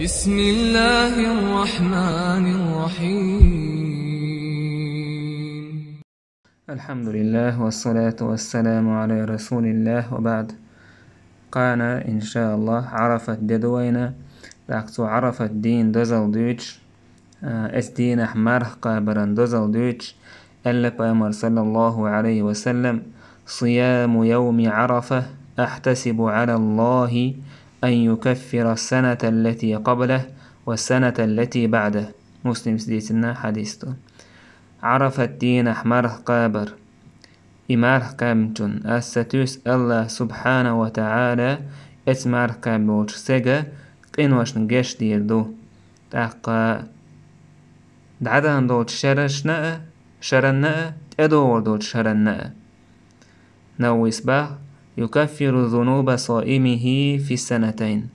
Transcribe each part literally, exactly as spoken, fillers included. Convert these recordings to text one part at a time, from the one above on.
بسم الله الرحمن الرحيم. الحمد لله والصلاة والسلام على رسول الله وبعد. Кхана, иншааллах, Ӏарафат де ду вайна. ТӀаккха цу Ӏарафат дийнан дозалла дуьйцуш, а, эцу дийнахь марха кхабаран дозалла дуьйцуш, аьлла Пайхамара, саллаллаху Ӏалайхи ва саллам: «صيام يوم عرفة أحتسب على الله أن يكفر السنة التي قبله والسنة التي بعده». Муслима дийцина хьадис ду. Ӏарафат дийнахь марха кхабар. И марха кхаьбначунна ас сатуьйсу АллахӀ субхьанаху ва таӀала, эцу марха кхаьбначу стеган къиношна гечдийр ду. ТӀаккха дӀадахана долчу шерашна а, шаранна а, тӀедогӀур долчу шаранна а. Нававис боху: «يكفر ذنوب صائمه في السنتين».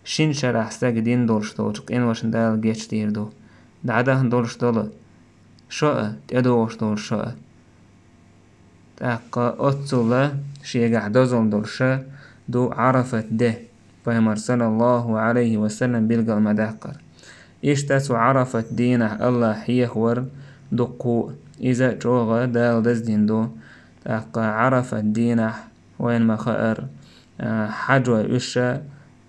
Шина шарахь стага дина долуш долчу къиношна Дала гечдийр ду. ДӀадахана долуш долу шо а, тӀедогӀуш долу шо а. ТӀаккха оццул шегахь дозалла долуш ду Ӏарафат де, Пайхамара, саллаллаху Ӏалайхи ва саллам, билгал ма-даккхара. Иштта цу Ӏарафат дийнахь АллахӀ хьехавар дуккха а, иза чӀогӀа Дала даздина ду. ТӀаккха Ӏарафат дийнахь вайна ма-хаъара, а, хьаьжой уьш а,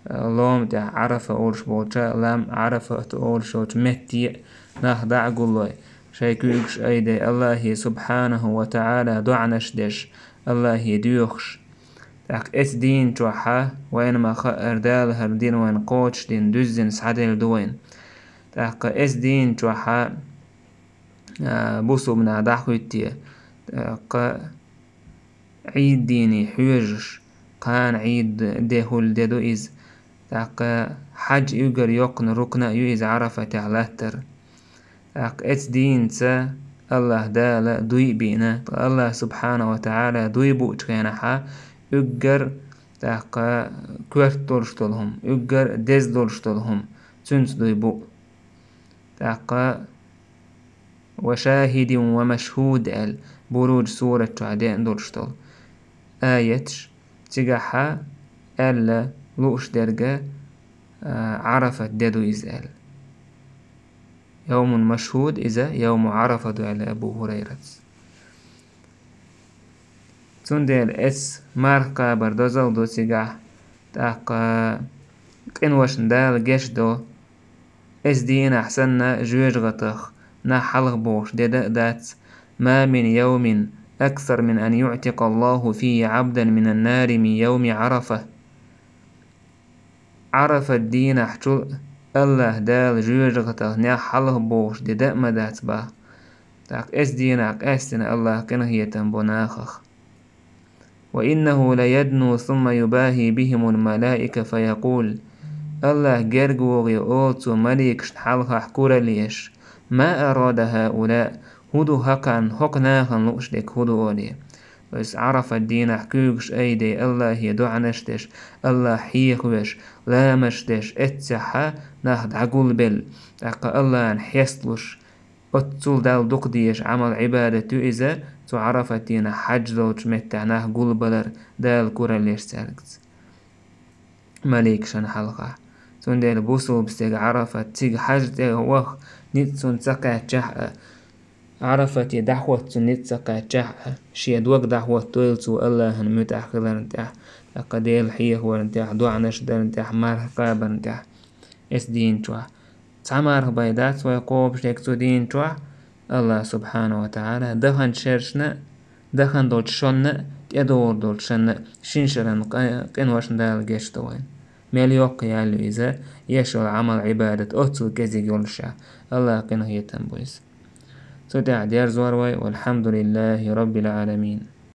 лома тӀехь Ӏарафа олуш болча лам, Ӏарафат олуш йолчу метте а нах дӀа а гуллой, шайн куьйгаш айдой, АллахӀе субхьанаху ва таӀала доӀанаш деш, АллахӀе доьхуш. ТӀаккха эцу дийнан чохь а вайна ма-хаъара, Дала хӀара дин вайна кхочушдина, дуьззина схьаделла ду вайна. ТӀаккха эцу дийнан чохь а, а, бусулба нах дӀахӀоьттий, тӀаккха Ӏийд дийне хьоьжуш, кхана Ӏийд де хӀулла де ду иза. ТӀаккха хьаьж уггар йоккхана рукна а ю иза Ӏарафатехь латтар. ТӀаккха эцу дийнца АллахӀ Дала дуй а бина, ткъа АллахӀ субхьанаху ва таӀала дуй буучу хенахь а уггар, тӀаккха коьрта долуш долу хӀума, уггар деза долуш долу хӀума, цуьнца дуй бу. ТӀаккха «ва шахидин ва машхуд» аьлла, Буруж сурат чохь деана долуш долу аяташ, цигахь а аьлла лууш дерг а, Ӏарафат де ду иза аьлла. Йовмун машхуд иза, йовму Ӏарафа ду аьлла Абу ХӀурайрас. Цундела эцу марха кхабар дозалла ду цигахь, тӀаккха къиношна Дала гечдо, эцу дийнахь санна жоьжахатех нах хьалхабохуш де да а дац: «ما من يوم أكثر من أن يعتق الله فيه عبدا من النار من يوم عرفة». Ӏарафат дийнахь чул АллахӀ Дала жоьжахатех нах хьалхабохуш де да а ма дац боху. ТӀаккха эцу дийнахь къаьстина АллахӀ къинхетам бо нахах. «وإنه ليدنو ثم يباهي بهم الملائكة فيقول». АллахӀ герга вогӀий олу цо маликашна хьалхахь куралла еш: «ما أراد هؤلاء؟» ХӀун ду хӀокхарна, хӀокху нахана лууш дерг хӀун ду олий? Иза Ӏарафат дийнахь куьйгаш айдой, АллахӀе доӀанаш деш, АллахӀ хьехавеш, ламазаш деш, эццехь а нах дӀагулбелла, тӀаккха АллахӀана хьесталуш, оццул Далла дукха дезаш Ӏамал-Ӏибадат ю иза, цу Ӏарафат дийнахь хьаьж долчу меттехь нах гулбалар, Дала куралла еш цаьргаца маликашна хьалха. Цундела бусулба стеган Ӏарафат цига хьаьж тӀе ваха ницкъ цунна ца кхаьччахь а, Ӏарафате дӀахӀотта цунна ницкъ ца кхаьччахь а, шен дог дӀахӀоттадойла цо АллахӀана муьтӀахь хиларна тӀехь, тӀаккха Дела хьехаварна тӀехь, доӀанаш дарна тӀехь, марха кхабарна тӀехь, эцу дийнан чохь. Цхьа марха бен дац вай кхобуш дерг цу дийнан чохь, АллахӀ субхьанаху ва таӀала даханчу шерашна а, дахана долчу шанна а, тӀедогӀур долчу шанна а шина шаран къа-, къиношна Дала гечдо вайна. Мел йоккха ял ю иза, еш йолу Ӏамал-Ӏибадат оццул кӀезиг йолушехь, АллахӀ къинхетам бу иза. Цу тӀехь дерзор вай, валхьамдулиллахӀи роббил Ӏаламин.